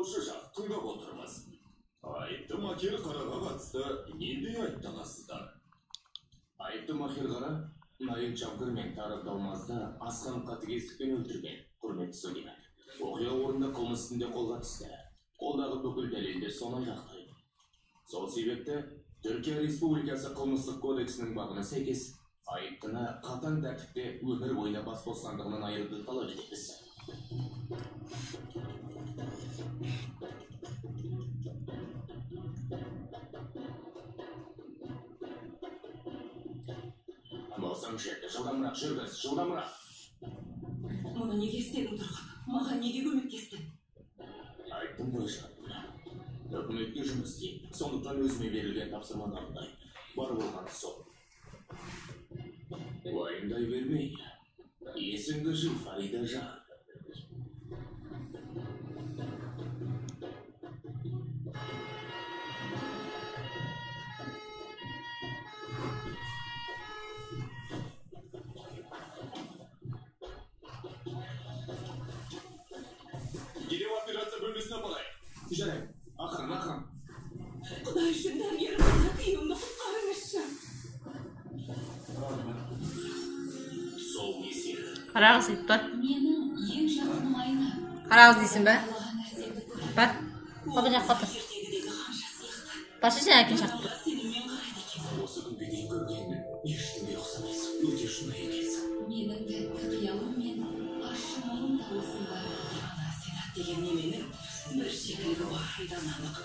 Айыптаушы жақ, тыңдап отырмыз. Айыпты Махир Қараға қатысты нендей айыпталасыздар? Айыпты Махир Қара Наил Чавгыр мен Тарык Далмазды асқан қатыгездікпен өлтірген, құрметті судья. Оқиға орнында қылмыс үстінде қолға түсті. Қолдағы бүкіл дәлелдер соны айғақтайды. Сол себепті Түркия Республикасы Қылмыстық кодексінің бабына сәйкес айыптыны қатаң тәртіпте өмір бойына бас бостандығынан айыруды талап етеміз. Болсаң жерді жылдамырақ жүргіз, жылдамырақ. Мұны неге істедің, Тұрғын? Маған неге көмектестің? Айттым ғой, жаным. Үкіметке жұмыс істеймін. Сондықтан өзіме берілген тапсырманы орындаймын. Бар болғаны сол. Уайымдай бермей. Есіңді жи, Фарида жан. Дереу операция бөлмесіне апарайық. Жарайды, ақырын, ақырын. Құдай үшін, дәрігер мырза, күйеуімді құтқарыңызшы. Сол кесел. Қарағыз дейді, бар. Менің ең жақыным Айна. Қарағыз дейсің бе? Қалаған нәрсемді көріп. Бар. Баба жаққа отыр. Ертегідегі ханша сияқты. Баршы, сен әкең шақырып тұр. Адамға сеніммен қарайды екен. Осы күнге дейін көрген ештеңе ұқсамайсың. Өте шынайы екенсің. Менің тәтті қиялым мен ащы мұңым да осында. Ана Седат деген неменің бір шикілігі бар даналық.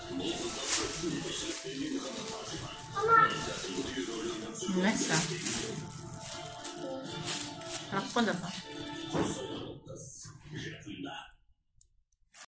Мәссаған. Қарап қойды.